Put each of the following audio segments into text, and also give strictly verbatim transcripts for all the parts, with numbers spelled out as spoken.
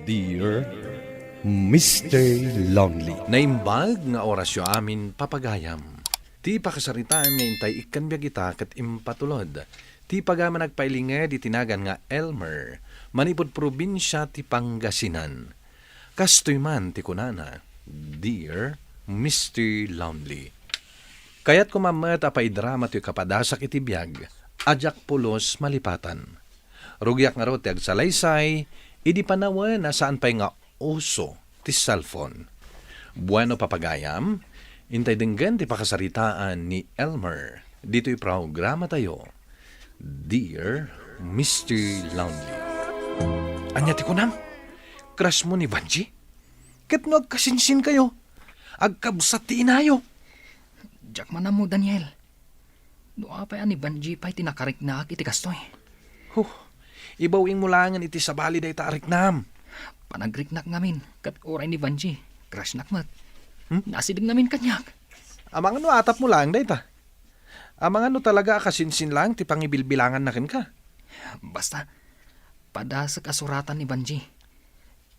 Dear Mister Lonely. Naimbag nga orasyo amin, papagayam. Ti pakasaritaan nga intay ikkan biag ita ket impatulod ti pagayam a nagpailinged iti nagan nga Elmer, manipud probinsia ti Pangasinan. Kastoy man ti kunana, Dear Mister Lonely. Kayatko man met a paidrama toy kapadasak iti biag a diak pulos malipatan. Rugiak ngarud ti agsalaysay idi panawen a saan pay nga uso ti cellphone. Bueno, papagayam, intay denggen ti pakasaritaan ni Elmer ditoy programatayo, Dear Mister Lonely. Ania ti kunam? Crush mo ni Vanji? Ket no agkasinsin kayo, agkabsat ti inayo. Diak man ammo, Daniel. No apay a ni Vanji pay ti nakariknaak iti kastoy? Huh, ibaw-ing mo laengen iti sabali dayta a riknam. Panagriknak ngamin, ket uray ni Vanji, crushnak met. Hmm? Nasideg ngamin kaniak. Amangan no atap mo laeng dayta. Amangan no talaga a kasinsin laeng ti pangibilbilanganna kenka. Basta, padasek a suratan ni Vanji.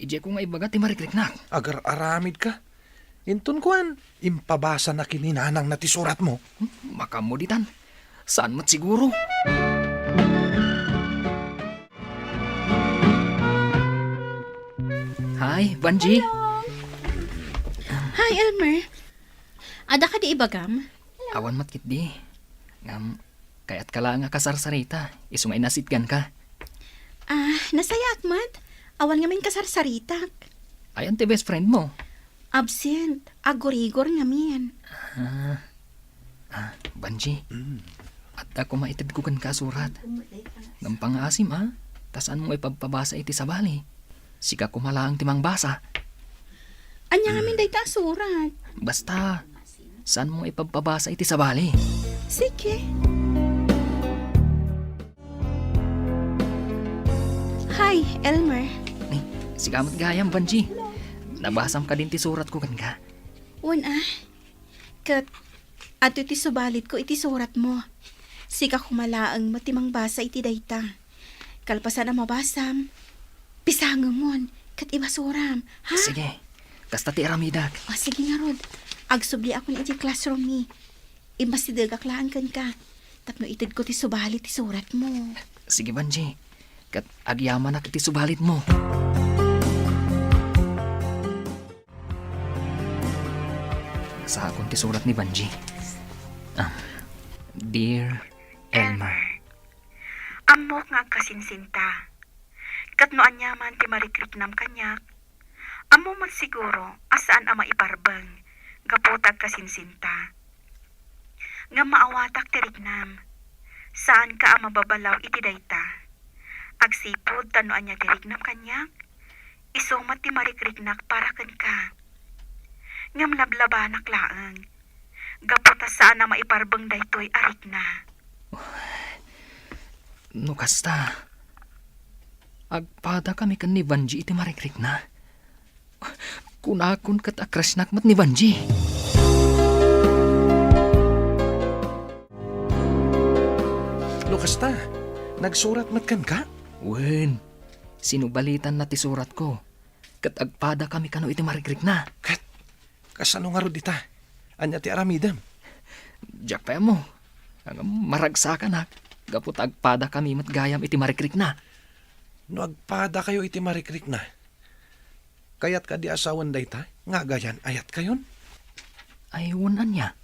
Idiay ko nga ibaga ti marikriknak. Agar-aramidka. Inton kuan, impabasana ken ni nanangna ti suratmo. Hmm, makaammo ditan. Saan met siguro? Hi, Vanji. Hi, Elmer. Adda kadi ibagam? Awan met ketdi. Ngem, kayatka laeng a kasarsarita, isu nga inasitganka. Ah, nasayaat met. Awan ngamin kasarsaritak. Ayan ti best friend mo? Absent. Agurigor ngamin. Ah. Ah, Vanji. Mm. Adda koma itedko kenka a surat. Ngem pangaasim, a, ta saan mo ipabpabasa iti sabali. Sika koma laeng ti mangbasa. Ania ngamin dayta a surat? Basta, saan mo ipabpabasa iti sabali. Sige. Hi, Elmer. Ni, sika met gayam, Vanji. Nabasam kadin ti suratko kenka? Wen a. Ket adtoy ti subalitko iti suratmo. Sika koma laeng met ti mangbasa iti dayta. Kalpasan a mabasam, pisangemon ket ibasuram, ha? Sige. Kasta ti aramidek. O, sige ngarud. Agsubliakon iti classroom mi. Immasidegak laeng kenka tapno itedko ti subali ti suratmo. Sige, Vanji. Ket agyamanak iti subalitmo. Saakon ti surat ni Vanji. Ah, Dear Elmer. Ammok nga agkasinsinta. Ket no ania man ti marikriknam kaniak, ammo met siguro a saan a maiparbeng gapu ta agkasinsinta. Ngem maawatak ti riknam. Saanka a mababalaw iti dayta. Agsipud ta no ania ti riknam kaniak, isu met ti marikriknak para kenka. Ngem lablabanak laeng, gapu ta saan a maiparbeng daytoy a rikna. No kasta, agpadakami ken ni Vanji iti marikrikna. Kunakon ket a-crushnak met ni Vanji. No kasta, nagsurat met kenka? Wen, sinubalitanna ti suratko, ket agpadakami kano iti marikrikna. Ket kasano ngarud ita? Ania ti aramidem? Diak pay ammo. Ngem maragsakanak, gapu ta agpadakami met gayam iti marikrikna. No agpadakayo iti marikrikna, kayat kadi a sawen dayta nga agayan-ayatkayon? Ay, wen ania?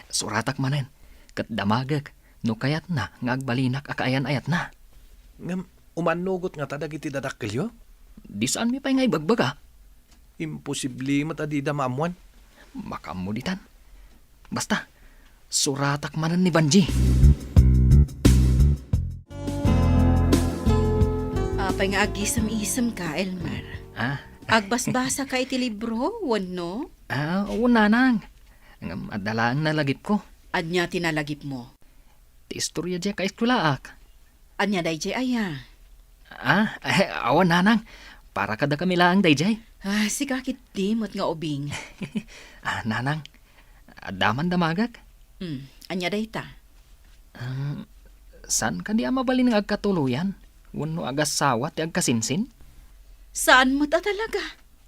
Suratak manen, ket damagek no kayatna nga agbalinak a kaayan-ayatna. Ngem umannugot ngata dagiti dadakkelyo? Di saanmi pay nga ibagbaga. Imposible met a dida maammuan. Makaammo ditan. Basta, suratak manen ni Vanji. Apay nga agisem-isemka, Elmer? Ah? Agbasbasaka iti libro, wenno? Ah, wen, nanang. Ngem adda laeng nalagipko. Ania ti nalagipmo? Ti istorya diay kaeskuelaak. Ania daydiay aya? Ah, eh, awan, nanang. Para kadakami laeng daydiay. Ah, sika ketdi met nga ubing. Ah, nanang, adda man damagek? Hmm, ania dayta? Ah, saan kadi a mabalin nga agkatuloyan wenno agassawa ti agkasinsin? Saan met a talaga.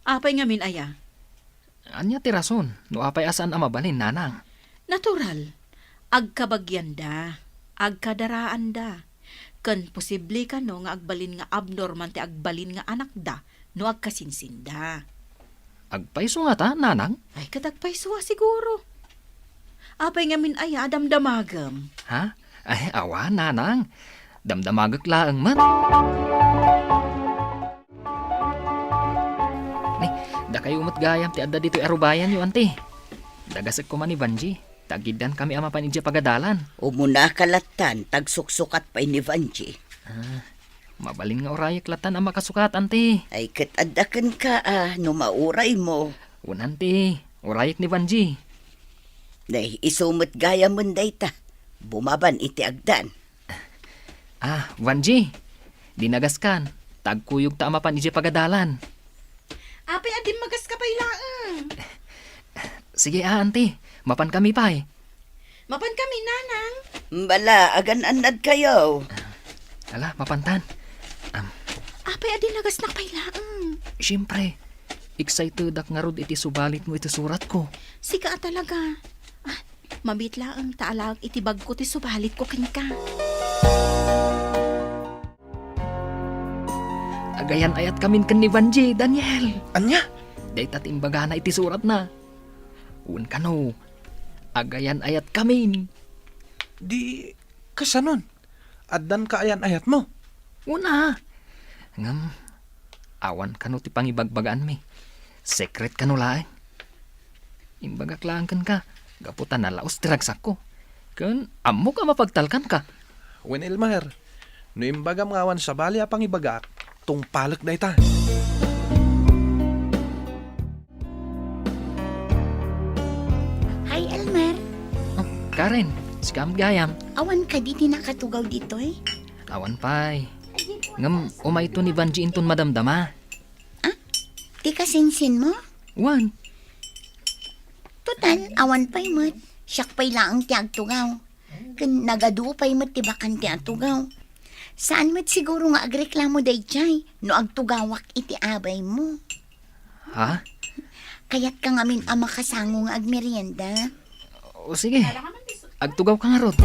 Apay ngamin aya? Ania ti rason no apay a saan a mabalin, nanang? Natural. Agkabagianda, agkadaraanda, ken posible kano nga agbalin nga abnormal ti agbalin nga anakda no agkasinsinda. Agpayso ngata, nanang? Ay, ket agpayso a siguro. Apay ngamin aya a damdamagem? Ha? Ay, awan, nanang. Damdamagek laeng met. Ni, dakayo met gayam ti adda ditoy a rubayanyo, anti. Dagasek koma ni Vanji. Tagiddan kami a mapan idiay pagadalan. Umuna ka lattan, tagsuksukat pay ni Vanji. Ah, mabalin nga urayek lattan a makasukat, anti. Ay, ket adda kenka, a, no mauraymo. Wen, anti, urayek ni Vanji. Nay, isu met gayamen dayta. Bumaban iti agdan. Ah, Vanji, dinagaskan, ta agkuyogta a mapan idiay pagadalan. Apay a dimmagaska pay laeng? Sige, a, anti, mapan kami pay. Mapan kami, nanang. Bala, agan-annad kayo. Ala, mapantan. Am. Apay a dinagasnak pay laeng? Siyempre, excitedak ngarud iti subalitmo iti suratko. Sika a talaga. Ah, mabiit laeng ta alaek iti bagko ti subalitko kenka. Agayan-ayatkamin ken ni Vanji, Daniel. Ania? Dayta ti imbagana iti suratna. Wen kano, agayan-ayatkamin. Di, kasanon? Addan kaayan-ayatmo? Wen a. Ngem, awan kano ti pangibagbagaanmi. Secret kano laeng. Imbagak laeng kenka, gapu ta nalaos ti ragsakko. Ken ammok a mapagtalkanka. Wen, Elmer, no imbagam nga awan sabali a pangibagak, tungpalek dayta. Hi, Elmer. Oh, Karen, sika met gayam. Awan kadi ti nakatugaw ditoy? Awan pay. Ngem umayto ni Vanji inton madamdama. Ah? Ti kasinsinmo? Wen. Total, awan pay met. Siak pay laeng ti agtugaw. Ken nagadu pay met ti bakante a tugaw. Saan met siguro nga agreklamo daydiay no agtugawak iti abaymo. Ha? Kayatka ngamin a makasango nga agmerienda? O sige, agtugawka ngarud.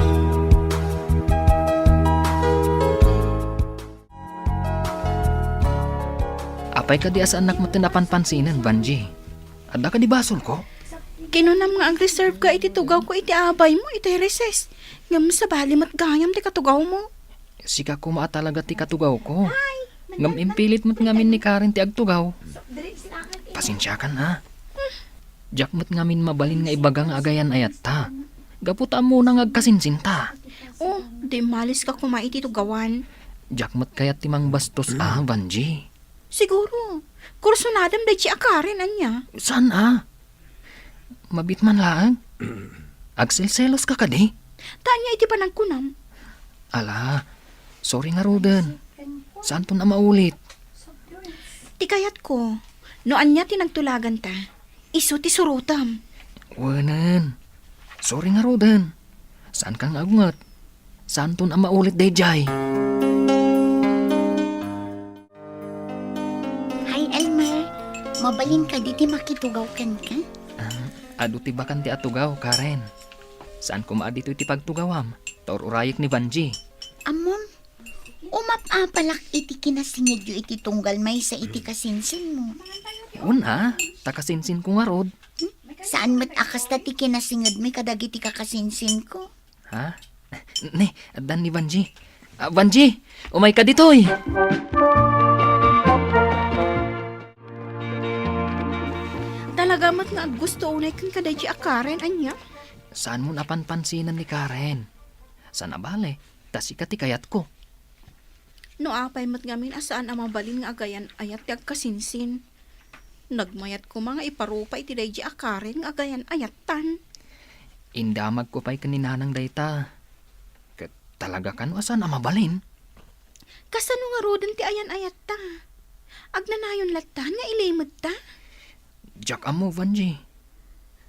Apay kadi a saannak metten a panpansinen, Vanji? Adda kadi basolko? Kinunam nga agreserveka iti tugawko iti abaymo iti recess. Ngem sabali met gayam ti katugawmo. Sika koma a talaga ti katugawko. Ngem impilit met ngamin ni Karen ti agtugaw. Pasensiakan, a. Diak met ngamin mabalin nga ibaga nga agayan-ayatta. Gapu ta ammona nga agkasinsinta. Oh, di maliska koma iti tugawan. Diak met kayat ti mangbastos a, Vanji. Siguro, kursunadam daydi a Karen, ania? Saan a? Mabiit man laeng. Agselseloska kadi? Ta ania iti panagkunam? Ala, sorry ngaruden. Saanton a maulit. Ti kayatko, no ania ti nagtulaganta, isu ti surotam. Wenen. Sorry ngaruden. Saanka nga agunget. Saanton a maulit daydiay. Hi, Elmer. Mabalin kadi ti makitugaw kenka? Ah, adu ti bakante a tugaw, Karen. Saan koma a ditoy ti pagtugawam, ta ur-urayek ni Vanji. Ammom, umap-apalak iti kinasingedyo iti tunggal maysa iti kasinsinmo. Wen a, ta kasinsinko ngarud. Hmm? Saan met a kasta ti kinasingedmi kadagiti kakasinsinko? Ha? Ne, addan ni Vanji. Ah, Vanji, umayka ditoy! Talaga met nga aggusto unay kenka daydi a Karen, ania? Saanmon a panpansinen ni Karen. Saan a bale, ta sika ti kayatko. No apay met ngamin a saan a mabalin nga agayan-ayat ti agkasinsin. Nagmayat koma nga iparupa iti daydi a Karen nga agayan-ayattan. Indamagko pay ken ni Nanang dayta. Ket talaga kano a saan a mabalin? Kasano ngaruden ti ayan-ayatta? Agnanayon lattan nga ilimedta? Diak ammo, Vanji.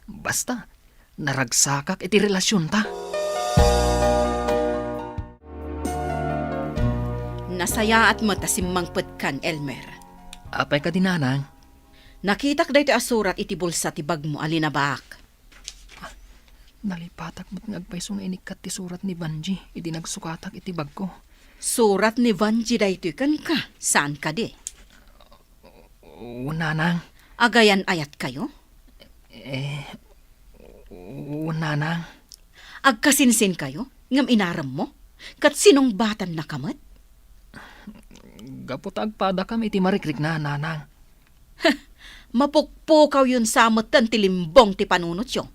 Basta, naragsakak iti relasionta. Nasayaat met a simmangpetkan, Elmer. Apay kadi, nanang? Nakitak daytoy a surat iti bulsa ti bagmo a linabaak. Nalipatak met nga agpayso nga inikkat ti surat ni Vanji idi nagsukatak iti bagko. Surat ni Vanji daytoy kenka, saan kadi? O, nanang. Agayan-ayatkayo? Eh, o, nanang. Agkasinsinkayo ngem inaremmo? Ket sinungbatannaka met? Gapu ta agpadakam iti marikrikna, nanang. Mapukpukaw yon sa metten ti limbong ti panunotyo.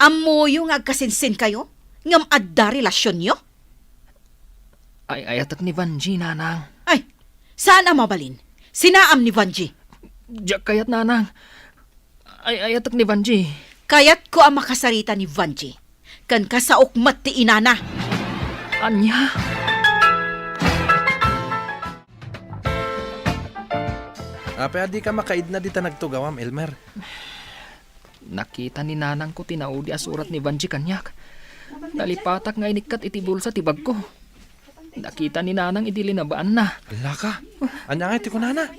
Ammoyo nga agkasinsinkayo, ngem adda relasionyo? Ay-ayatek ni Vanji, nanang. Ay, saan a mabalin? Sinaam ni Vanji. Diak kayat, nanang. Ay-ayatek ni Vanji. Kayatko a makasarita ni Vanji. Ken kasaok met ti inana. Ania? Apay a dika makaidna dita nagtugawam, Elmer? Nakita ni nanangko ti naudi a surat ni Vanji kaniak. Nalipatak nga inikkat iti bulsa ti bagko. Nakita ni nanang idi linabaanna. Alaka, ania ngay ti kunana?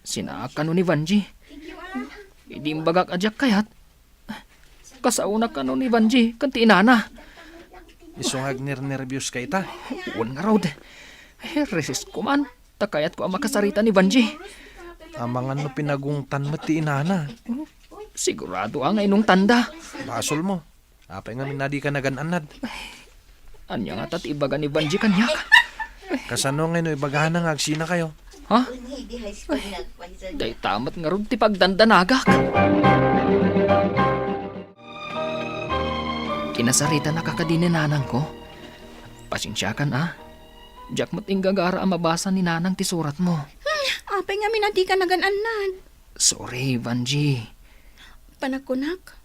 Sinaak kano ni Vanji. Idi imbagak a diak kayat, kasaonak kano ni Vanji ken ti inana. Isu nga agnernerbios ka ita? Wen ngarud. Eh, resisko man. Ta kayatko a makasarita ni Vanji. Amangan no pinagungtan met ti inana. Sigurado a nga inungtanda. Basolmo. Apay ngamin a dika nagan-annad? Ania ngata ti ibaga ni Vanji kaniak? Kasano ngay no ibagana nga agsinakayo? Ha? Dayta met ngarud ti pagdandanagak. Kinasaritanaka kadi ni nanangko? Pasensiakan a. Diak met inggagara a mabasa ni nanang ti suratmo. Hmm, apay ngamin a dika nagan-annad? Sorry, Vanji. Panagkunak,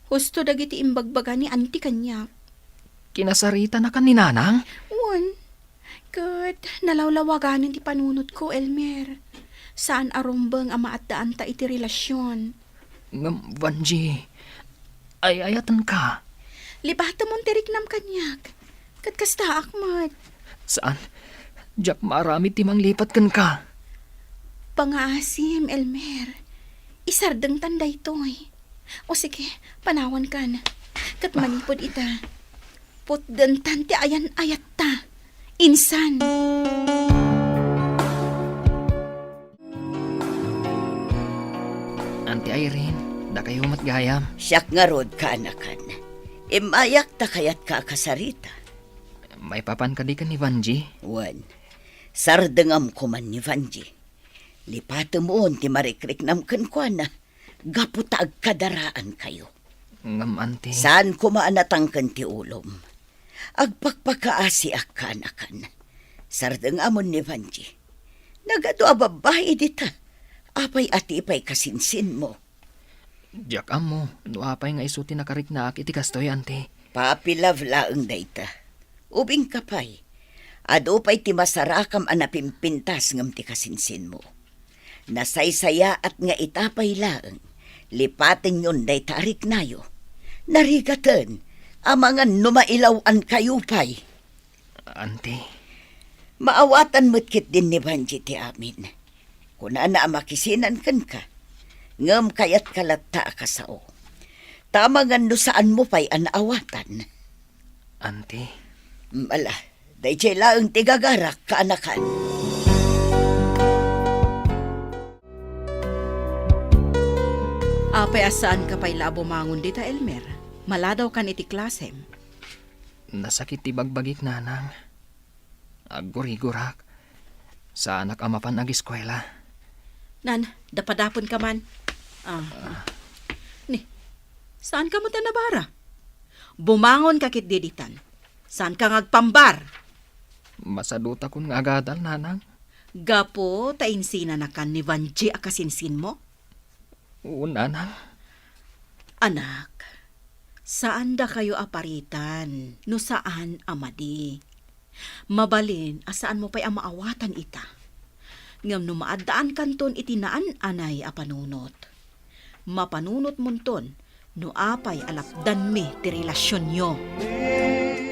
husto dagiti imbagbaga ni Auntie kaniak. Kinasaritanaka ni nanang? Wen. Ket nalawlawaganen ti panunotko, Elmer. Saan a rumbeng a maaddaanta iti relasion. Ngem, Vanji, ay-ayatenka. Lipatemon ti riknam kaniak. Ket kastaak met. Saan? Diak maaramid ti manglipat kenka. Pangaasim, Elmer. Isardengtan daytoy. O sige, panawankan. Ket manipud ita, putdentan ti ayan-ayatta. Insan. Auntie Irene, dakayo met gayam. Siak ngarud, kaanakan. Immayak ta kayatka a kasarita. Maipapan kadi ken ni Vanji? Wen. Sardengam koman ni Vanji. Lipatemon ti marikriknam kenkuana gapu ta agkadaraankayo. Ngem, Auntie. Saan koma a natangken ti ulom. Agpakpakaasiak, kaanakan. Sardengamon ni Vanji. Nagadu a babbai dita. Apay a ti pay kasinsinmo? Diak ammo no apay nga isu ti nakariknaak iti kastoy, Auntie. Puppy love laeng dayta. Ubingka pay. Adu pay ti masarakam a napimpintas ngem ti kasinsinmo. Nasaysayaat nga ita pay laeng, lipatenyon dayta a riknayo. Narigaten, amangan no mailaw-ankayo pay. Auntie. Maawatan met ketdin ni Vanji ti amin. Kunana a makisinan kenka, ngem kayatka latta a kasao. Ta amangan no saanmo pay a naawatan. Auntie. Ala, daydiay laeng ti gagarak, kaanakan. Apay a saanka pay la a bumangon dita, Elmer? Maladawkan iti klasem. Nasakit ti bagbagik, nanang. Aggurigurak. Saanak a mapan agiskuela. Nan, dapadaponka man. Ah. Ni, saanka met a nabara? Bumangonka ketdi ditan. Saanka nga agpambar? Masadutakon nga agadal, nanang. Gapu ta insinanakan ni Vanji a kasinsinmo? Wen, nanang. Anak, saan dakayo a paritan no saan a madi. Mabalin a saanmo pay a maawatan ita. Ngem no maaddaankanton iti naan-anay a panunot, mapanunotmonton no apay a lapdanmi ti relasionyo.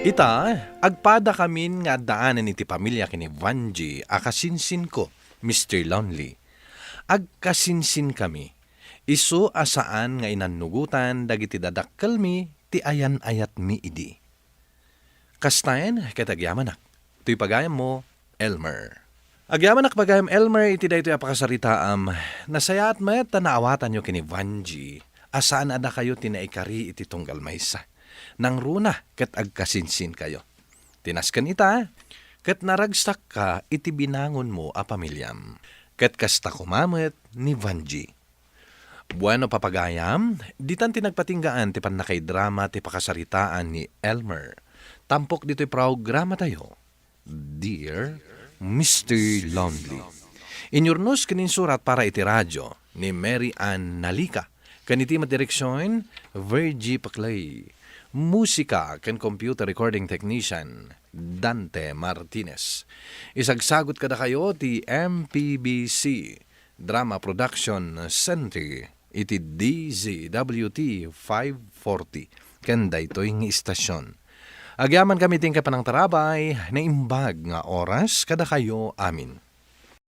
Ita, agpadakamin nga addaanen iti pamilia ken ni Vanji a kasinsinko. Mister Lonely, agkasinsinkami. Isu a saan nga inannugotan dagiti dadakkelmi ti ayan-ayatmi idi. Kastaen ket agyamanak. Toy pagayammo, Elmer. Agyamanak pagayam Elmer iti daytoy a pakasaritaam. Nasayaat met ta naawatanyo ken ni Vanjie a saan a dakayo ti naikari iti tunggal maysa. Nangruna ket agkasinsinkayo. Ti nasken ita, ket naragsakka iti binangonmo a pamiliam. Ket kasta koma met ni Vanjie. Bueno, papagayam, ditan ti nagpatinggaan ti pannakaidrama ti pakasaritaan ni Elmer. Tampok ditoy programatayo, Dear Mister Lonely. Inyurnos ken insurat para iti radio ni Mary Ann Nalica, ken iti madireksion, Virgie Paclay. Musika ken computer recording technician, Dante Martinez. Isagsagot kadakayo ti M P B C Drama Production Center iti D Z W T five forty ken daytoy nga istasion. Agyamankami ti panangtarabay, naimbag nga oras kadakayo amin.